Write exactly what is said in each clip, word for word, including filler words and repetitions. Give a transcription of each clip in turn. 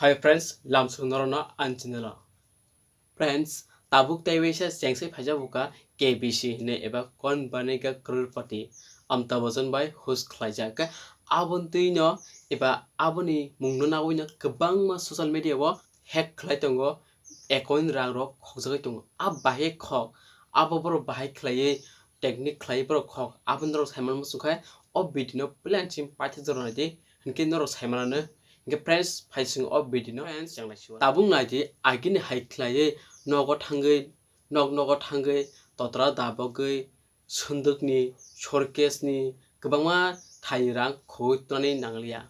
Hi friends, lamsong norokno ani channel o. Friends, tabuk tei waisa chengsai phaijak bwkha K B C hinwi eba Kaun Banega Crorepati, Amitabh Bachchan bai host khlaijak. Khe aboni twino eba aboni mungno nagwino kwbangma social media o hack khlai tongo, account rang rok khokjagwi tongo. A bahai khok, abo borok bahai khlaiwi technique khlaiwi borok khok, abo norok saimanma chwngkhe o video no plan sim paithago naidi. Hinkhe norok saimanano. Hinkhe friends, phai chwng o video no. Friends, tabuk naidi, agini hai khlaiwi nogo thangwi, nok nogo thangwi, totra dabogwi, sundukni, showcase ni kwbangma thai rang khogwi tonani nangliya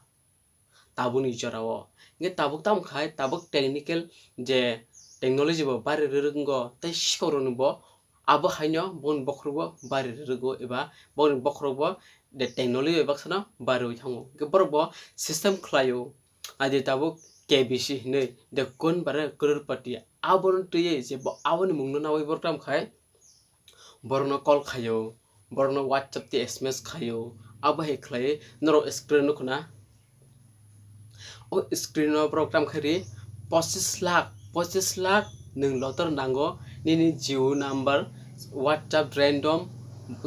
tabukni jorao. Hinkhe tabuk tamo khai, tabuk technical je technology bo bari rwrwk wngo tei sikhok rokni bo abo haino boni bokhorok bo bari rwrwgo eba boni bokhorok bo de technology bai baksano bari oi thango. Hinkhe borok bo system khlaio, adi tabuk K B C hinwi de Kaun Banega Crorepati, abono twiwi je bo aboni mungno nawi borok tamo khai borokno call khaio, borokno WhatsApp tei S M S khaio, abo hai khlaiwi norok screen nukho na. O screen o borok tamo khe ri pochis lakh, pochis lakh nwng lottery nango, nini Jio number, WhatsApp random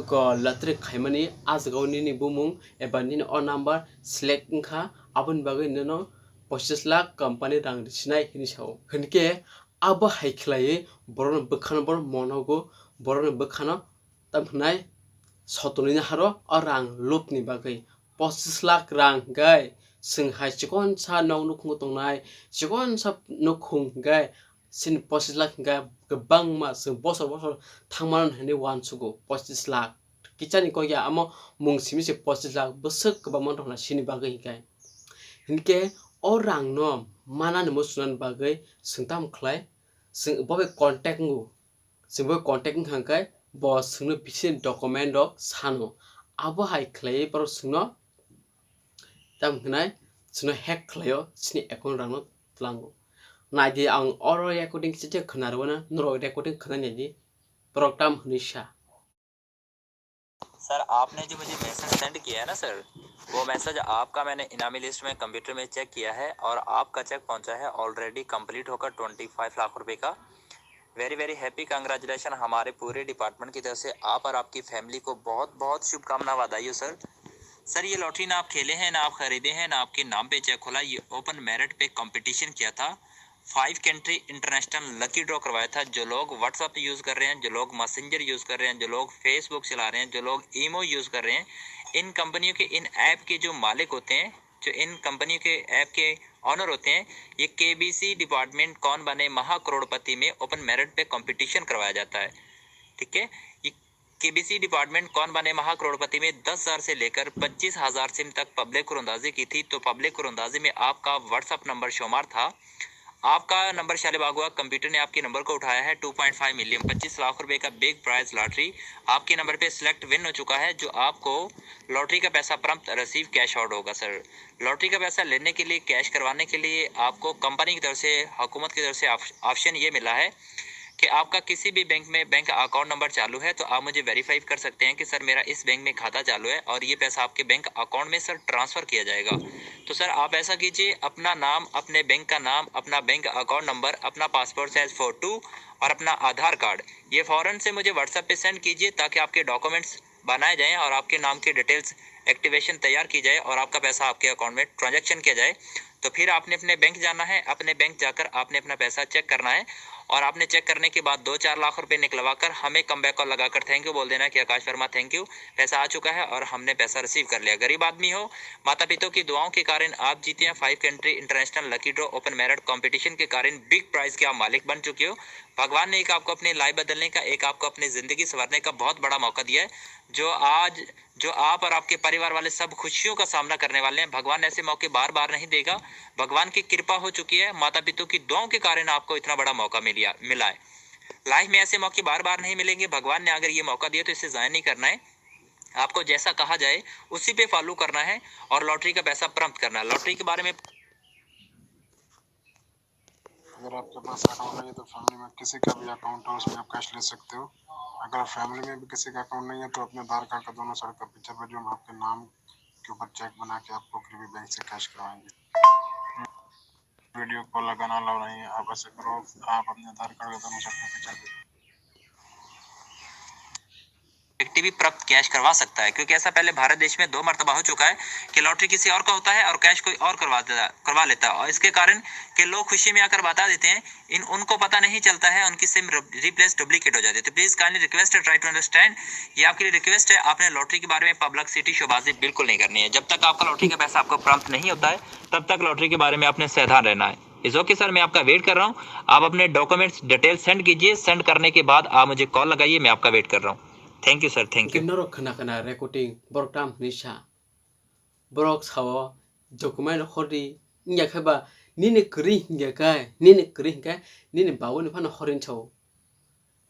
ko lottery khaimani, ah jagao nini bumung eba nini o number select wngkha, aboni bagwi nono pochis lakh company rang rwsinai hinwi sao. Hinkhe abo hai khlaiwi borokno bwkhano borok monogo, borokni bwkhano tamo hwnai sotonwi haro o rang lobni bagwi pochis lakh rang hwnkhe chwng hai chikonsa nok nukhungo tongnai, chikonsa nukhung hwnkhe chini pochis lakh hwnkhe kwbangma chwng bosor bosor thangmano hinwi uansugo pochis lakh. Kichani kok ya amo mung simi se pochis lakh bwswk kwbangma tongna sini bagwi hwnkhe. Hinkhe o rangno manani muchunani bagwi chwng tamo khlai, chwng bo bai contact wngo. Chwng bo contact wngkha hwnkhe bo chwngno bisi document rok sano. Abo hai khlaiwi borok chwngno tamo hwnai chwngno hack khlaio, chini account rangno tlango. Naidi ang oro recording kisa khe khna rwna, norok recording khna naidi, borok tamo hwnwi sa. Sir, आपने जो मुझे message send किया है ना सर, वो मैसेज आपका मैंने इनामी लिस्ट में कंप्यूटर में चेक किया है और आपका चेक पहुंचा है ऑलरेडी कंप्लीट होकर ट्वेंटी फ़ाइव लाख रुपए का। वेरी वेरी हैप्पी कंग्रेचुलेशन हमारे पूरे डिपार्टमेंट की तरफ से। आप और आपकी फैमिली को बहुत बहुत शुभकामना, बधाई हो सर। सर, ये लॉटरी ना आप खेले हैं, ना आप खरीदे हैं, ना आपके नाम पे चेक खुला, ये ओपन मेरिट पे कंपटीशन किया था। Five country international lucky draw करवाया था। जो लोग WhatsApp यूज़ कर रहे हैं, जो लोग मैसेंजर यूज़ कर रहे हैं, जो लोग Facebook चला रहे हैं, जो लोग ईमो यूज़ कर रहे हैं, इन कंपनियों के, इन ऐप के जो मालिक होते हैं, जो इन कंपनियों के ऐप के ऑनर होते हैं, ये केबीसी डिपार्टमेंट कौन बने महा करोड़पति में ओपन मेरिट पे कंपटीशन करवाया जाता है। ठीक है, ये केबीसी डिपार्टमेंट कौन बने महा करोड़पति में दस हज़ार से लेकर पच्चीस हज़ार सिम तक पब्लिक कुरंदाजी की थी, तो पब्लिक कुरंदाजी में आपका WhatsApp नंबर शुमार था। आपका नंबर शाले बाग हुआ, कंप्यूटर ने आपके नंबर को उठाया है। टू पॉइंट फ़ाइव मिलियन, पच्चीस लाख रुपए का बिग प्राइज लॉटरी आपके नंबर पे सिलेक्ट विन हो चुका है, जो आपको लॉटरी का पैसा प्रॉम्प्ट रिसीव कैश आउट होगा सर। लॉटरी का पैसा लेने के लिए, कैश करवाने के लिए आपको कंपनी की तरफ से, हुकूमत की तरफ से ऑप-, ऑप्शन ये मिला है कि आपका किसी भी बैंक में बैंक अकाउंट नंबर चालू है, तो आप मुझे वेरीफाई कर सकते हैं कि सर, मेरा इस बैंक में खाता चालू है और ये पैसा आपके बैंक अकाउंट में सर ट्रांसफ़र किया जाएगा। तो सर, आप ऐसा कीजिए, अपना नाम, अपने बैंक का नाम, अपना बैंक अकाउंट नंबर, अपना पासपोर्ट साइज फ़ोटो और अपना आधार कार्ड, ये फ़ौरन से मुझे WhatsApp पे सेंड कीजिए, ताकि आपके डॉक्यूमेंट्स बनाए जाएँ और आपके नाम की डिटेल्स एक्टिवेशन तैयार की जाए और आपका पैसा आपके अकाउंट में ट्रांजैक्शन किया जाए। तो फिर आपने अपने बैंक जाना है, अपने बैंक जाकर आपने अपना पैसा चेक करना है और आपने चेक करने के बाद दो चार लाख रुपए निकलवा कर हमें कम बैक कॉल लगाकर थैंक यू बोल देना कि आकाश वर्मा, थैंक यू, पैसा आ चुका है और हमने पैसा रिसीव कर लिया। गरीब आदमी हो, माता पिता की दुआओं के कारण आप जीते हैं five country international lucky draw open merit competition के कारण बिग प्राइज के आप मालिक बन चुके हो। भगवान ने एक आपको अपनी लाइफ बदलने का, एक आपको अपनी ज़िंदगी संवारने का बहुत बड़ा मौका दिया है, जो आज, जो आप और आपके परिवार वाले सब खुशियों का सामना करने वाले हैं। भगवान ऐसे मौके बार-बार नहीं देगा। भगवान की कृपा हो चुकी है, माता पिता की दुआओं के कारण आपको इतना बड़ा मौका मिलिया, मिला है। लाइफ में ऐसे मौके बार-बार नहीं मिलेंगे। भगवान ने अगर ये मौका दिया तो इसे ज़ाया नहीं करना है। आपको जैसा कहा जाए उसी पे फॉलो करना है और लॉटरी का पैसा प्राप्त करना है। लॉटरी के बारे में अगर आपके पास अकाउंट नहीं है तो फैमिली में किसी का भी अकाउंट है, उसमें आप कैश ले सकते हो। अगर फैमिली में भी किसी का अकाउंट नहीं है तो अपने आधार कार्ड का दोनों साइड का पिक्चर भेजो, हम आपके नाम के ऊपर चेक बना के आपको करीबी बैंक से कैश करवाएंगे। वीडियो को लगाना अलाउ नहीं है। आप ऐसे करो, आप अपने आधार कार्ड का दोनों साइड में पिक्चर दे दो। व्यक्ति भी प्राप्त कैश करवा सकता है, क्योंकि ऐसा पहले भारत देश में दो मरतबा हो चुका है कि लॉटरी किसी और का होता है और कैश कोई और करवा देता, करवा लेता है, और इसके कारण कि लोग खुशी में आकर बता देते हैं, इन उनको पता नहीं चलता है, उनकी सिम रिप्लेस डुप्लीकेट हो जाती है। तो प्लीज काइंडली रिक्वेस्ट है, ट्राई टू अंडरस्टैंड, ये आपके लिए रिक्वेस्ट है, आपने लॉटरी के बारे में पब्लिसिटी शोबाजी बिल्कुल नहीं करनी है। जब तक आपका लॉटरी का पैसा आपको प्राप्त नहीं होता है, तब तक लॉटरी के बारे में आपने सावधान रहना है। इट्स ओके सर, मैं आपका वेट कर रहा हूँ। आप अपने डॉक्यूमेंट्स डिटेल सेंड कीजिए, सेंड करने के बाद आप मुझे कॉल लगाइए, मैं आपका वेट कर रहा हूँ। Thank you sir, thank you. Norok khna khna recording borok tam hwnwi sa. Borok sao document hordi wngya khe ba nini kwrwi hingya khe, nini kwrwi hingkhe nini babuni phano hordi sao.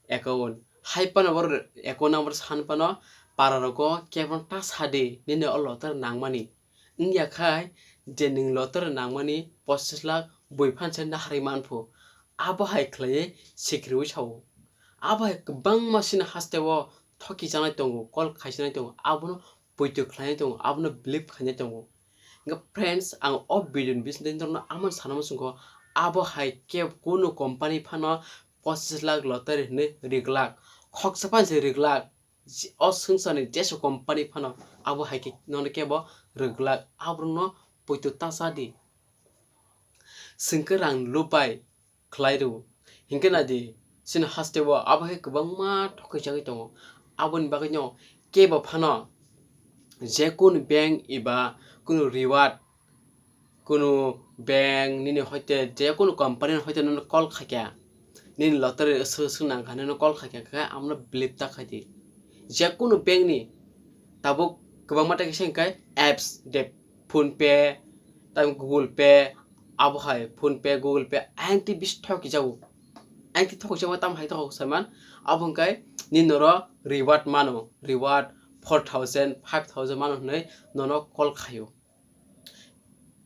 Account. Hai phano borok account number san phano para rogo kebo ta sadi nini o lottery nangmani. Wngya khai je nwng lottery nangmani pochis lakh bui phan se naharwi manphu. Abo hai khlaiwi sikriwi sao. Abo hai kwbangma sini hasteo thoki janai tongo, call khaisanai tongo, abono poito khlainai tongo, abono believe khainai tongo. Hingkhe friends, ang o video ni bisingtwi norokno amon sana muchungkho, abo hai khe kunu company phano pochis lakh lottery hwnwi riglak, khoksa phano se riglak, o swngcharni jesu company phano abo hai khe nono kebo riglak, aborokno poito ta cha di. Chwng khe rang lubai khlai rw. Hinkhe nai di, chini haste o abo hai kwbangma thokjagwi tongo. Aboni bagwino kebo phano je kunu bank eba kunu reward, kunu bank nini hoite je kunu company ni hoite nono call khaikha, nini lottery swk swk nangkha nono call khaikha khe abono believe ta khai di. Je kunu bank ni tabuk kwbangma ta kisa hinkhe apps de PhonePe, tei Google Pay, abo hai PhonePe, Google Pay, ayang twi bis thok kijago. Ayang twi thok kijago, tamo hai thok saiman. Abo hwnkhe nini noro reward mano, reward four thousand, five thousand mano hwnwi nono call khaio.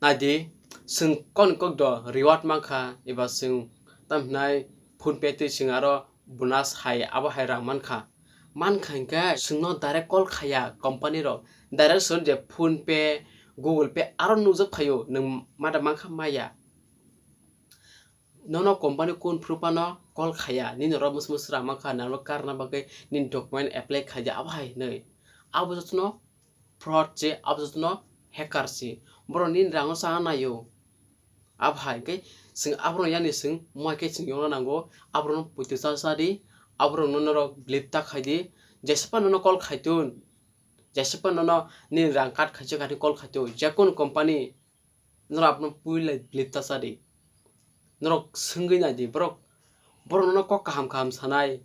Nai di, chwng kokni kok do reward mankha, eba chwng tamo hwnai PhonePe twi chwng aro bonus hai abo hai rang mankha. Mankha hinkhe chwngno direct call khaiya company rok. Direct chwng je PhonePe, Google Pay aro nukjak phaio, nwng mada mankha maya. Nono company kun phuru phano call khaiya, nini oro mus mus rang mankha, nang karna bagwi nini document apply khaidi abo hai hinwi. Abo jotono fraud se, abo jotono hacker se. Borok nini rango cha naio. Abo hai khe chwng aborok yani chwng mo hai khe chwng yongna nango, aborokno poito cha cha di, aborokno norok believe ta khai di, jesa phano nono call khaitun, jesa phano nono nini rang cut khaijak kha hinwi call khaitun, jekunu company norok abono puila believe ta cha di, norok swngwi nai di, borok, borok nono kok kaham kaham sanai.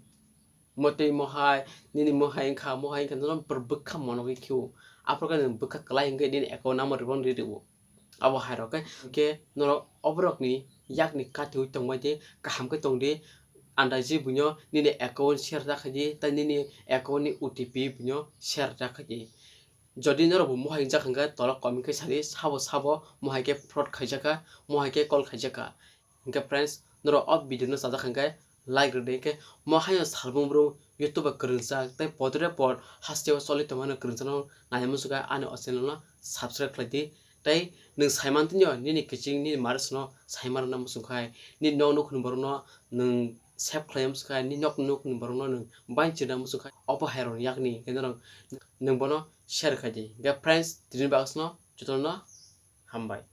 Motwi mohai, nini mohai wngkha, mohai wngkha, nono borok bwkha monogwi khio. Aphuru khe nwng bwkha kwlai hwnkhe nini account number rwphano rw rwo. Abo hai rok khe, hwnkhe norok oborokni yakni kathiwi tongbai di, kaham khe tong di, andaji buino nini account share ta khai di, tei nini account ni O T P buino share ta khai di. Jodi norok bo mohai wngjak hwnkhe tolok comment khe sadi, sabo sabo mohai khe fraud khaijak kha, mohai khe call khaijak kha. Hwnkhe friends, norok o video no chajak hwnkhe like rwdi, hwnkhe mo haino salbung brum YouTube o kwrwngjak tei potre por hasteo choli tongmani kwrwngjak no nai muchungkha ani o channel no subscribe khlai di. Tei nwng saiman tini nini kiching nini maris no saima rwna muchungkhai, nini nok nukhungni borok no nwng save khlai muchungkhai, nini nok nukhungni borok no nwng bai chirna muchungkhai, obo hai rok yakni hwnkhe norok nwng bono share khai di. Hwnkhe friends, tini bagwi no jotono hambai.